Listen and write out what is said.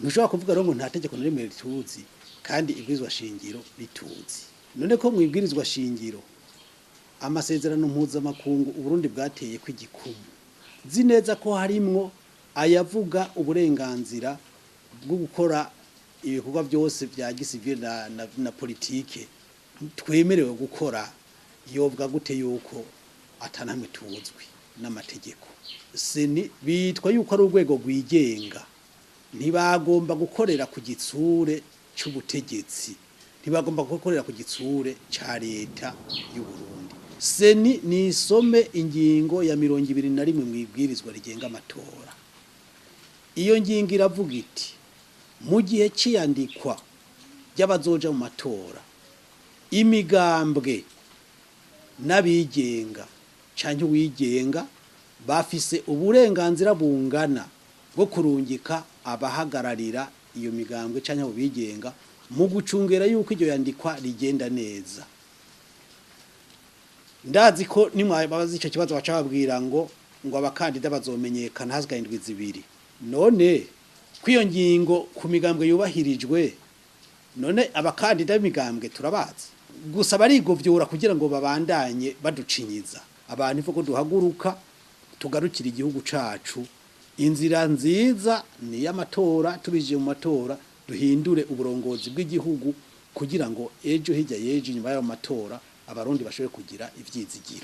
Ntushobora kuvuga rero ngo nta tegeko na rimwe rituzi kandi ibwirizwa shingiro rituzi. None ko mu ibwirizwa shingiro amasezerano mpuzamakungu Uburundi bwateye kw'igikumu, nzi neza ko harimwo ayavuga uburenganzira bwo gukora ibikorwa byose bya gisivile na politike twemerewe gukora, yovuga gute yuko atanamwe tuzwi n'amategeko? CENI bitwa yuko ari urwego rwigenga, ntibagomba gukorera ku gitsure c'ubutegetsi, ntibagomba gukorera ku gitsure ca leta y'u Burundi. CENI nisome ingingo ya 21 mw'ibwirizwa rigenga amatora. Iyo ngingo iravuga iti: mu gihe c'iyandikwa ry'abazoja mu matora, imigambwe n'abigenga canke uwigenga bafise uburenganzira bungana bwo kurungika abahagararira iyo migambwe canke abo bigenga mu gucungera yuko iryo yandikwa rigenda neza. Ndazi ko nimwabaza ico kibazo baca babwira ngo abakandida bazomenyekana hasigaye indwi 2. None kw'iyo ngingo ku migambwe yubahirijwe, none abakandida b'imigambwe turabazi? Gusa barigovyura kugira ngo babandanye baducinyiza abantu. Ivuko duhaguruka tugarukira igihugu cacu. Inzira nziza ni y'amatora, tubije mu matora duhindure uburongozi bw'igihugu kugira ngo ejo hirya yejo inyuma y'ayo matora Abarundi bashobore kugira ivyizigiro.